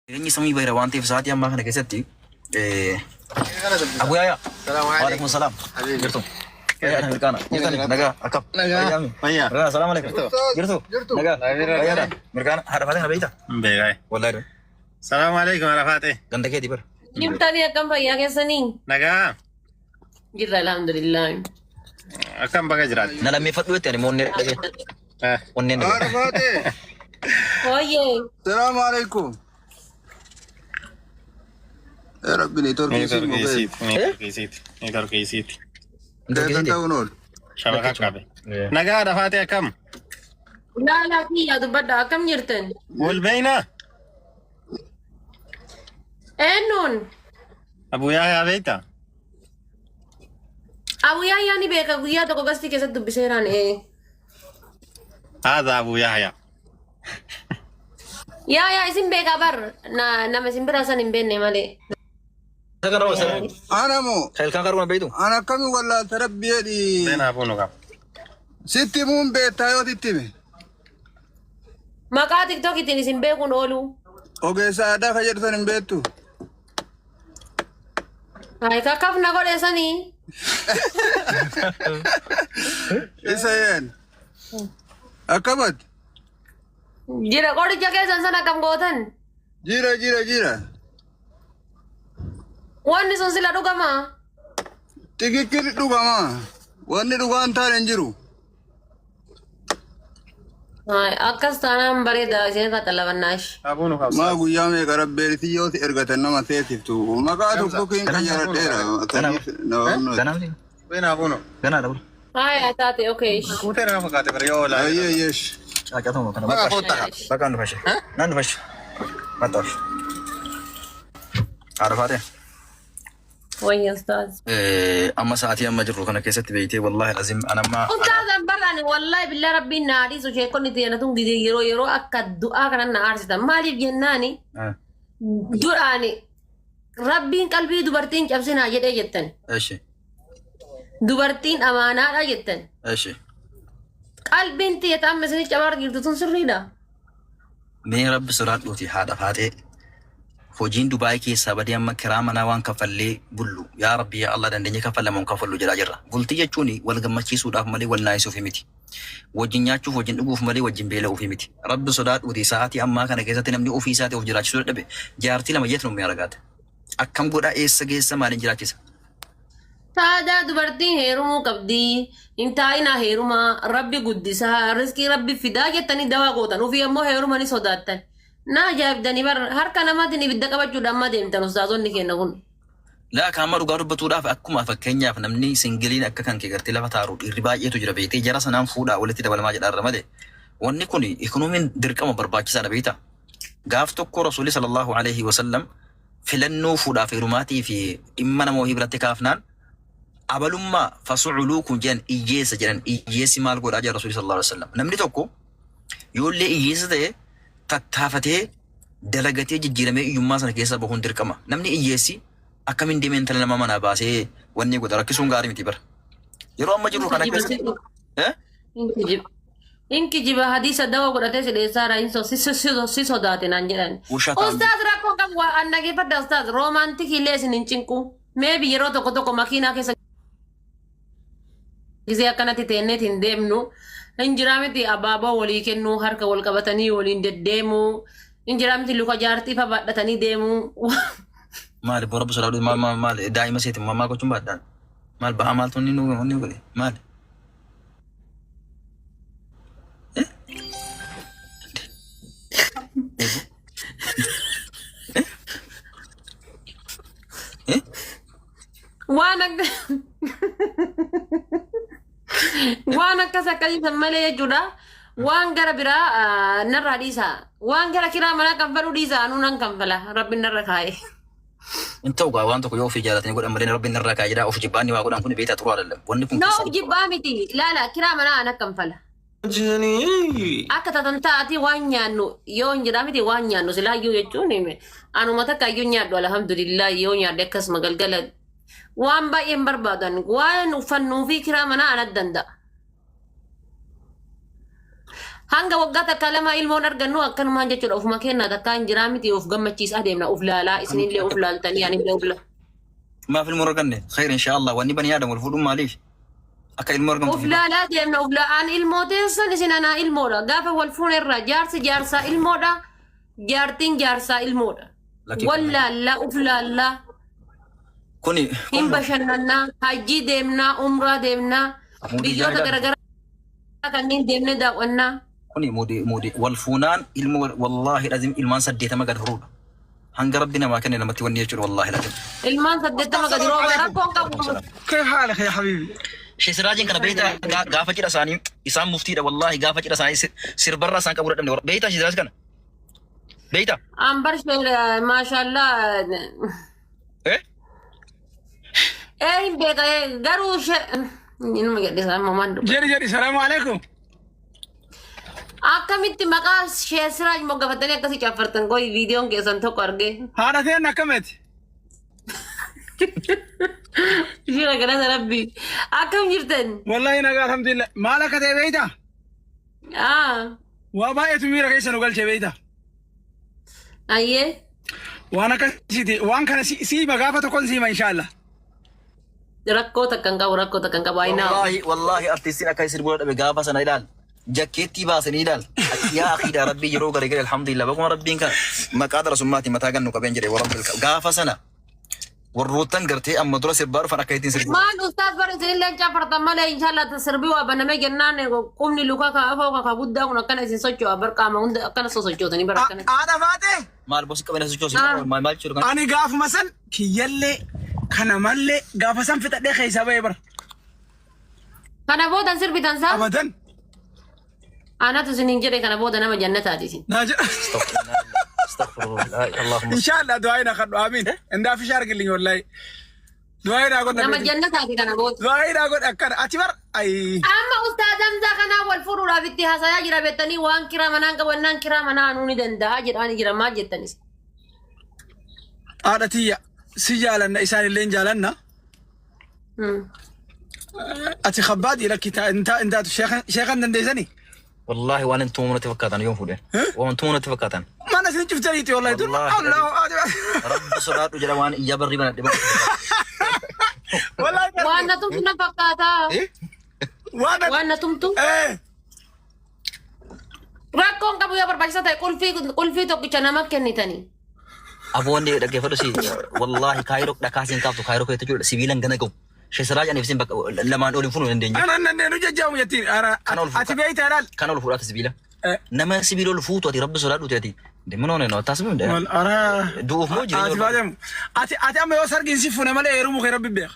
Jireenyi samii bayra waan ta'eef sa'aatii ammaa kana keessatti Abu Yaayaa. Waalaikum salaam. Jirtu. Fayyaadha mirqaana. Jirtani nagaa akkam. Fayyaami. Fayyaa. Mirqaana salaam alaikum. Jirtu. Nagaa. Fayyaadha. Mirqaana haadha faatee kana beektaa? Beekaa. Wallaahi. Salaamu alaikum Arafaate. Ganda keetii bara. Jirtanii akkam fayyaa keessanii? Nagaa. Jirra alhamdulillah. Akkam baga jiraatti. Na lammeeffadhu jette ani onnee dhagee. Onneen dhagee. Arafaate. Hooyyee. Salaamu alaikum. Ya Rabbi neetworkii siin Neetworkii mokee. isiiti. Neetworkii isiiti. Neetworkii isiiti. Deetan ta'uun oolu. Shabaka qabe. Nagaa Arafaate akkam? Laalaa kiyyaa dubbadha akkam jirtan? Wal beeynaa? Eenyuun? Abuu Yaayaa beektaa? Abu Yaayyaa ni beeka guyyaa tokko gastii keessatti dubbiseeraan ee. Haadha Abuu Yaayaa. Yaa yaa isin beekaa bar na nama isin biraa san hin beekne malee. Ana moo Ilkaan qaruu beektu? ana akkami wallaalta rabbi jedhi Seenaa fuunu qaba. sitti himuun beektaa yoo sitti hime. Maqaa tiktookiitiin isin beekuun oolu. Ogeessa aadaa ka jedhu san hin beektu. Ay kakaf na godhe sanii. Isa yeen. Akkamatti? Jira qoricha keessan sana akkam gootan? Jira jira jira. Wanni sun sila dhugamaa? Xiqiqqii dhugamaa. Wanni dhugaan taane hin jiru. Ay, akkas taanaan bareeda isin irraa xallabannaash. Abuun qabsa. Maa guyyaa meeqa rabbeerti yoo si ergatan nama seesiftu. Maqaa tokko kiin qayyaradheera. Saniif na waamnu. Ganaa miti? Wena abuuno. Ganaa dha bulu. Ay, taate okay. Kuutee nama fakkaate bara yoo laa. Ayyee yeesh. Caacatuma kana Bakka bakka. kottaa. Bakka nu fashe. Nan nu fashe. Maxxaaf. Haadha faatee. Wayya ustaaz. Amma sa'aatii amma jirru kana keessatti beektee wallaahi azim an amma Ustaaz an barraan wallahi billah rabbiin na haadhiisu sheekonni tiyana tun gidee yeroo yeroo akka du'aa kanan na aarsitan maaliif jennaani duraani rabbiin qalbii dubartiin cabsinaa jedhee jettan Eshi dubartiin amaanaadha jettan eshi qalbiin tiyya ta'an isin cabaar jirtu tun sirriidha. Mee rabbi sodaadhuuti haadha faaxee hojiin Dubaay keessaa badee amma kiraa manaa waan kaffallee bullu yaa rabbi yaa Allah dandeenye kaffalla moo hin kaffallu jedhaa jirra. Bultii jechuun wal gammachiisuudhaaf malee wal naayisuufi miti. Wajjin nyaachuuf wajjin dhuguuf malee wajjin beela'uufi miti. Rabbi sodaadhuuti sa'aatii ammaa kana keessatti namni ofii isaatii of jiraachisuu dadhabe jaartii lama yeet nummee argaata. Akkam godhaa eessa geessa maaliin jiraachisa? Taadaa dubartiin heerumuu qabdi. Hin taa'inaa heerumaa. Rabbi guddisaa. Riskii rabbi fidaa jettanii dawaa gootan. Ofii ammoo heeruma ni sodaattan. Na ajaa'ibdanii bar harka namaatiin ibidda qabachuudha amma deemtan ustaazonni keenya kun. Laa ka amma dhugaa dubbatuudhaaf akkuma fakkeenyaaf namni singiliin akka kan kee gartee lafa taaru dhiirri baay'eetu jira beektee jara sanaan fuudhaa walitti dabalamaa jedhaarra malee wanni kun ikonomiin dirqama barbaachisaadha beektaa. Gaaf tokko rasuulli sallallahu alaihi wasallam filannoo fuudhaaf heerumaatii fi dhimma nama wahii biratti kaafnaan abalummaa fasu'uluukun jedhan iyyeessa jedhan iyyeessi maal godhaa jedhan rasuulli sallallahu alaihi wasallam. Namni tokko yoollee iyyeessa ta'e tattaafatee dalagatee jijjiiramee iyyummaa sana keessaa bahuun dirqama. Namni iyyeessi akkamiin deemee intala nama manaa baasee wanni godha rakkisuun gaarii miti bara. Yeroo amma jirru kana keessatti eh? Hin kijiba hadiisa dawoo godhatee si dheessaara hin so si si si si sodaate naan jedhan. Ushataan Ustaaz rakkoo qabu waa an dhageeffadha ustaaz romantic illee isin hin cinqu. Maybe yeroo tokko tokko makiinaa keessa gisee akkanatti teenneet hin deemnu. Hin jiraa miti abaaboo walii kennuu harka wal qabatanii waliin deddeemuu. Hin jiraa miti luka jaartii fa baadhatanii deemuu. Maali bora sodaadhu maal maal maal daa'ima seeti maal maal gochuun baadhaan maal ba'aa maaltu inni nu inni godhe maali? Eh? Waan akka waan akkas akkasii san malee jechuudha. Waan gara biraa narraa dhiisa. Waan gara kiraa manaa kanfaluu dhiisa anuu nan kanfala. Rabbi narra kaa'e. Hin ta'u gaa waan tokko yoo ofii jaalatanii godhan malee rabbiin irraa kaa'ee jira of jibbaanni waa godhan kun beektaa xuruu አይደለም. Wanni kun No keessaa of jibbaa miti. Ilaala kiraa manaa ana kanfala. Akka tatan taati waan nyaannu yoo hin jedhaa miti waan nyaannu silaayyuu jechuun anuma takka iyyuu nyaadhu alhamdulillah yoo nyaadhe akkasuma galgala waan baay'een barbaadan waan uffannuu fi kiraa manaa ana danda'a. Hanga waggaa takka lama ilmoon argannu akkanumaan jechuudha. Ofuma kennaa takkaa hin jiraa miti of gammachiisaa deemna. Of laalaa isinillee of laaltanii anillee of laala. Maaf ilmoo arganne? Khayr insha Allah. Wanni bani aadam wal fuudhuun maaliif? Akka ilmoo Of argamtu. laalaa deemna. Of laalaan ilmoo teessan isin anaa ilmoodha. Gaafa wal fuune irraa jaarsi jaarsaa ilmoodha. Jaartiin jaarsaa ilmoodha. Lakkii. Wal laallaa, of laallaa. Kuni Hin bashannannaa. Hajjii deemnaa. Umraa deemnaa. Muudii Biyyoota gaariidha. garaagaraa kanneen deemnee daawwannaa. Kuni muudii muudii wal fuunaan ilmoo, wallahi lazim, ilmaan 80 gad horuudha. Hanga rabbi namaa kenne namatti wanni jechuudha, wallahi lazim. Ilmaan 80 gadi rooba rakkoon qabu. كيف حالك يا حبيبي؟ Sheesiraajiin kana beektaa? Gaafa cidha isaanii isaan muftiidha, wallahi gaafa cidha isaanii sirbarraa isaan qabu dadhabne. Beektaa Sheesiraaj kana? Beektaa? Ambar maashaallah. Eh? Ee, hin beeka garuu inuma jedhisa amma maan dubbata. جري جري، السلام عليكم. Akkamitti maqaa Sheesiraaj moggafatanii akkasii caffartan? Qoy, viidiyoon keessan tokko argee. هذا ثين كمت. Jira, galata rabbi. Akkam jirtan? والله انا قال الحمد لله، ما لك بيتا؟ Ah, وبايت ميرا كيس نقول بيتا. Ayyee. وانا كسيتي وان كان سي سي مغافة كون سيما ان شاء الله. Rakkoo takka hin qabu, rakkoo takka hin qabu. Ayinaa. Wallahi wallahi artistiin akka sirbuu dhabe gaafa sana ilaal. Jakkeettii baasanii ilaal. Yaa akhiidha rabbii yeroo garee garee, alhamdulillah, bakuma rabbiin kan maqaa darasummaati mataa gannu qabeen jedhe warra gaafa sana warroottan gartee amma dura sirbaa dhufan akka ittiin sirbu. Maal ustaas, bar isinillee caffartan malee, inshallah sirbii waa banamee jennaan qubni luka ka afoo ka guddaa kun akkana isin socho'a bar, qaama hunda akkana sosochootanii bar akkana. انا فاتح. Maal bosi qabina sochoosi maal maal jechuudha kan? انا قاف مثلا كيلي كان مالي قاف سن في تدخ حسابي بر. Kana boodan sirbitan saa? ابدا. Anatu isinin jedhe, kana booda nama jannataati isin. ناجي. Astaghfirullah. Allahumma. ان شاء الله دعائنا خدوا، امين اندا في شارك اللي والله دعائنا قلنا. Nama jannataati kana booda. دعائنا قلنا اكن اتبر اي. Amma ustaaz Hamzaa kanaa wal fuudhuudhaaf itti haasayaa jira beektanii, waan kiraa manaan qabu ennaan kiraa manaa anuu ni danda'a jedhaani jira, maal jettanis? Haadha tiyya, si jaalanna, isaan illee jaalanna. Ati kabbaadii lakki intaatu sheekan dandeessanii. Wallahi waan hin tuumuu fakkaatan yoon fuudhe. Waan tuumuu natti fakkaatan. Mana isin cuftaniiti wallahi tun. Wallahi. Allah. Rabbi sodaadhu jedha, waan iyya barrii banadhe. Wallahi. Waan na tumtu na fakkaata. Waan Waan na tumtu. Rakkoon qabu, yoo barbaachisaa ta'e qulfii qulfii tokkicha nama kennitanii. Aboonni dhaggeeffadhu si, wallahi kaayiroo dhakaa siin kaaftu, kaayiroo keessa jechuudha sibiilan gana ga'u. Sheesiraa jedhaniif isin bakka lamaan oliin fuudhuu hin dandeenye. Ana nan jajjaamu jettiin. Kan ol Ati beeyta laal. Kan ol fuudhaati sibiila. Nama sibiila ol fuutu ati rabbi sodaadhu ati. Deemma noone no taasifamuu hin Wal ara. Du'uuf moo jireenya Ati baadamu. Ati amma yoo sargiin si fuune malee heerumuu kee rabbi beeka.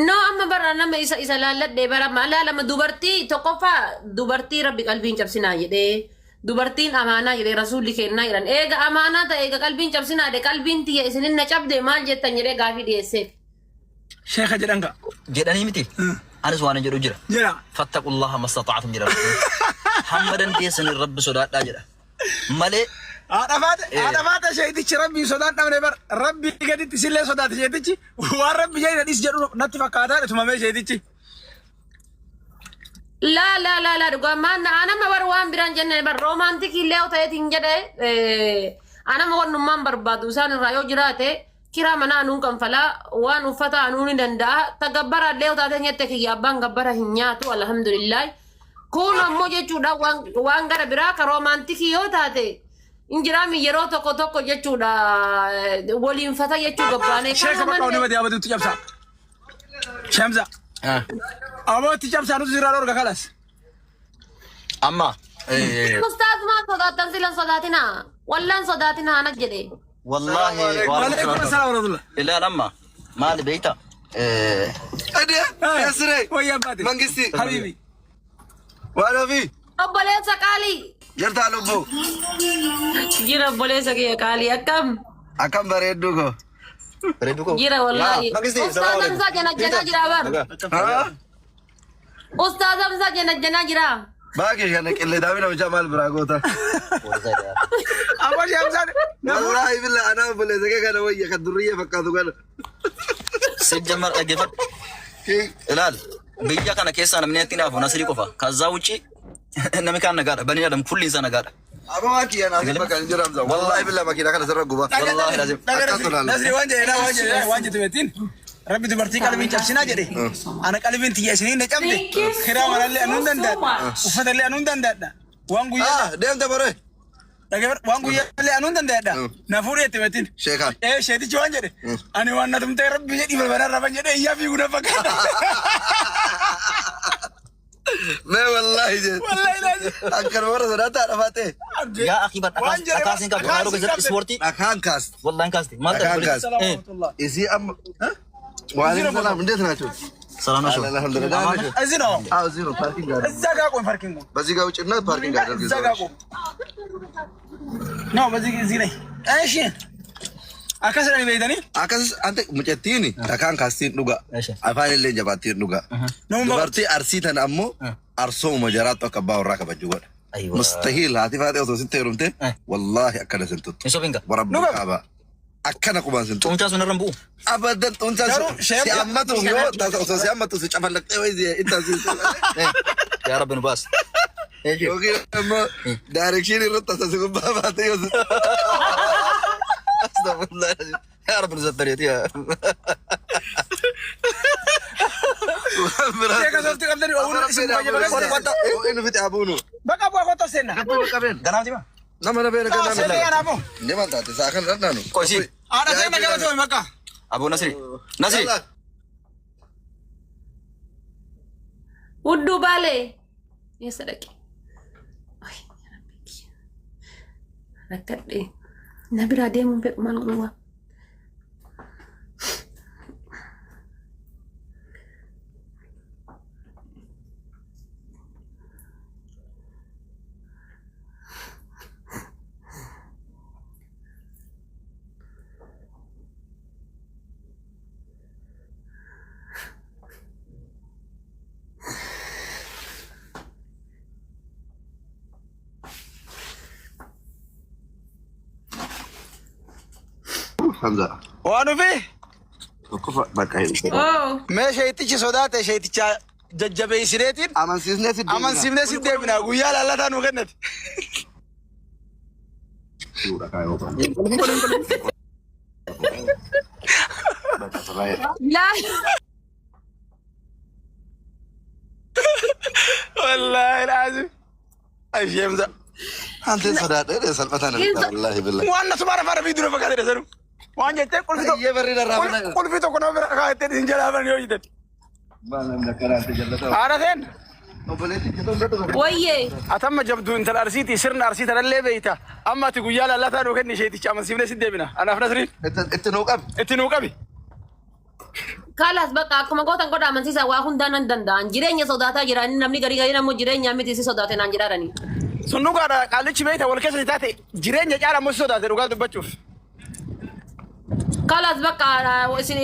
No, amma bara nama isa laalladhee bara laalama dubartii tokkoffaa, dubartii rabbi qalbiin cabsinaa jedhee, dubartiin amaanaa jedhee rasuulli kennaa jedhan, eega amaanaa ta'e, eega qalbiin cabsinaa jedhe, qalbiin tiyya isinin na cabde maal jettan jedhee gaafii dhiyeesseef. Sheeka jedhan gaa. Jedhanii miti. Anis waan hin jedhu jira. Jedha. Fattaqullaha mastata'atum jedha. Hamma dandeessanii rabbi sodaadhaa jedha. Malee Haadha faate, haadha faate, sheetichi rabbii sodaan dhabne bar, rabbii gaditti sillee sodaate sheetichi, waan rabbi jedhe dhis jedhu natti fakkaataa tumamee sheetichi. Laa laa laa laa, dhugaa maan anama bar waan biraan jenne bar, romantic illee yoo ta'eetiin jedhe, anama wannummaan barbaadu isaan irraa yoo jiraate kiraa manaa anuun kanfalaa, waan uffata anuu ni danda'a, tagabbara illee yoo taate jette kiyya abbaan gabbara hin nyaatu, alhamdulillah. Kun ammoo jechuudha waan gara biraa ka romantic yoo taate injiraami yeroo tokko tokko jechuudha waliin fata jechuu gabbaanee. Sheeka bakka onni badii abadutti cabsaa. Shamsa. Abootti cabsaa, nuti sirraa dhorka kalas. Amma Ustaaz, maal sodaattan? Silan sodaatinaa, wallaan sodaatinaa ana jedhe. Wallahi. Waalaikum assalam warahmatullah. Ilaal, amma maali beekta? Ade, Yasiree. Wayyaa abbaate. Mangisti. Habibi. Waan ofii. Obboleessa qaalii. Jirtaa lubbuu? Jira, obboleessa kiyya qaalii, akkam? Akkam bareedduu koo. Bareedduu koo. Jira wallaahi. Mangisti, Ustaaz Hamzaa jana jana jira bar. Haa? Ustaaz Hamzaa jana jana jira. Baakii kana qillee daamina mucaa maal biraa goota. Aboo Shamsaan. Wallaahi billa anaa obboleessa kee kana wayya kan durriyyee fakkaatu kana. Sijjamar dhaggeeffadhu. Ilaal, biyya kana keessaa namni natti naafu Nasrii qofa. Kazzaa wucci Namni kaan nagaadha. Banii Adam kulli isaa nagaadha. Abawaa kiyya naaf bakka hin jiru Hamza. Wallaahi billaa makiinaa kana sirra guba. Wallaahi lazim. Akkas tolaan. Nasri waan jedhe waan jedhe waan jettu beektiin. Rabbi dubartii qalbiin cabsinaa jedhe. Ana qalbiin tiyya isiniin na cabde. Thank you so, Kiraa manallee anuun so, so danda'adha. much. Uffatallee anuun danda'adha. Waan guyyaa Ah, deemte bare. waan guyyaallee anuun danda'adha. Na fuudhee itti beektiin. Sheekaan. Ee sheetichi waan jedhe. Ani waan na tumtee rabbi jedhi balbala rafan jedhe iyyaa fiiguu na fakkaata. Mee wallaahi jedhe. Wallaahi laazim. Akkan warra sodaataa dhafaatee. Yaa akhi bar Waan jedhe dhakaas hin qabdu. Kaayiroo keessatti ispoortii Dhakaan kaasti. wallahi hin kaasti. Maal Dhakaan ta'e? kaasti. Isii amma. Waalaikum salaam. እንዴት ናቸው? ሰላም ናቸው። አልሐምዱሊላህ። ደህና ናቸው? እዚህ ነው። አዎ እዚህ ነው ፓርኪንግ አለ። እዛ ጋር ቆም ፓርኪንጉ በዚህ ጋር ውጭና ፓርኪንግ አድርግ። እዛ ጋር ቆም ነው። በዚህ እዚህ ላይ እሺ። Akkasidhaan beektanii Akkas ante mucattiin dhakaan kaastiin dhuga. Afaan illee jabaattiin dhuga. Dubartii Arsii tana ammoo arsooma jaraattu akka abbaa warraa kabajju godha. Aywa. Mustahiil haati faatee osoo sitti heerumte wallaahi akkana sin tuttu. Hin sobinga. Warabbi Dhuga. kaaba. Akkana qubaan sin tuttu. Cuuncaa sun irra hin bu'u. Abadan xuuncaa Garuu si hammatu yoo osoo si hammatu si cafallaqxee wayii itti si Yaa Rabbi nu baas. Yookiin ammoo direction irratti tasa si gubbaa baatee yoo si Astaghfirullah. Yaa Rabbi nu sattareeti. Waan biraa. Sheeka sooftii qabdanii oowwuun isin baay'ee Inni fixe habuunu. Bakka bu'aa kottu seenna. Ganaamti ma? Nama na beela Haa kana. seenna yaa naafoo. Ni maal taate saa kana dhandhaanu. Qosi. Haadha seenna galatoomi bakka. Aboo Nasri. Nasri. Hudduu baalee. Eessa dhaqe? Ay, rakkadhee. Na biraa deemuun fedhu maal godhu waa. Hamza. Waan ofii Tokkoffaa bakka hin. Oh. mee sheetichi sodaate sheeticha jajjabeessineetiin Amansiisnee si deebina. amansiifnee si deebina guyyaa laallataa nuu kennate. Suura kaayoo qabu. Bakka sirraa. Laa. Wallaahi laazim. Asheemsa. Ante sodaadhee salphataan argita wallaahi billahi. Waan na sumaara faara fi dura fakkaate sanu. Waan jettee qulfi tokko Iyyee barri irraa bana. qulfi tokko nama bira kaa'attee isin jalaa banan yoo jettan. Maal namni akkana ante jallataa. Haadha seen Obboleetti jedhan dhadhu. Wayyee. atamma jabduu intala Arsiiti sirna Arsii tanallee beeyta. Amma ati guyyaa laallataa nuu kenni isheeticha amansiifnee si deebina. Anaaf Nasriin Itti nuu qabi. itti nuu qabi. Kalas bakka akkuma gootan godha amansiisa waa hundaa nan danda'an. Jireenya sodaataa jira namni garii garii ammoo jireenya miti si sodaate naan jedhaadhani. Sun dhugaadha qaallichi beeyta wal keessa taate jireenya caala ammoo si sodaate dhugaa dubbachuuf. Kalas bakka isin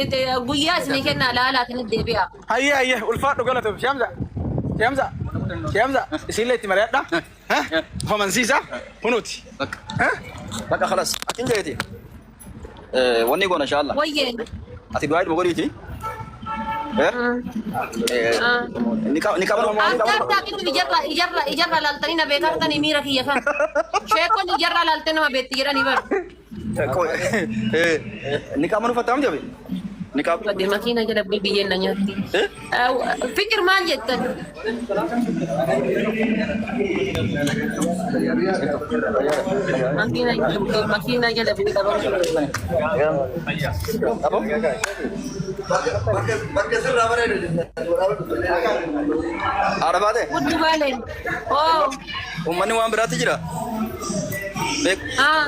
guyyaa isinii kennaa laalaatiin deebi'a. Hayyee hayyee ulfaadhu galatoom Shamsa. Shamsa. Shamsa isinillee itti mari'adha. Of amansiisa kunuuti. Bakka. Bakka khalas. Akin jeeti. Wanni goona inshallah. Wayyee. Ati du'aa dhuma godhiiti. Ni qaba ni qaba. Akkaataa inni ijarra ijarra ijarra laaltanii na beekartanii miira kiyya kan. Sheekonni ijarra laaltee nama beetti jedhanii baru. Ni qaama nuuffataa miti abe. Ni qaama. Badde makiina jala biyyeen na nyaatti. Fikir maal jettan? Makiina makiina jala bu'ee qabamu. Abo. Bakka sirraa bareedu. Haadha baate. Hudduu baalee. Oh. Uummanni waan biraatti jira. Beek. Ah.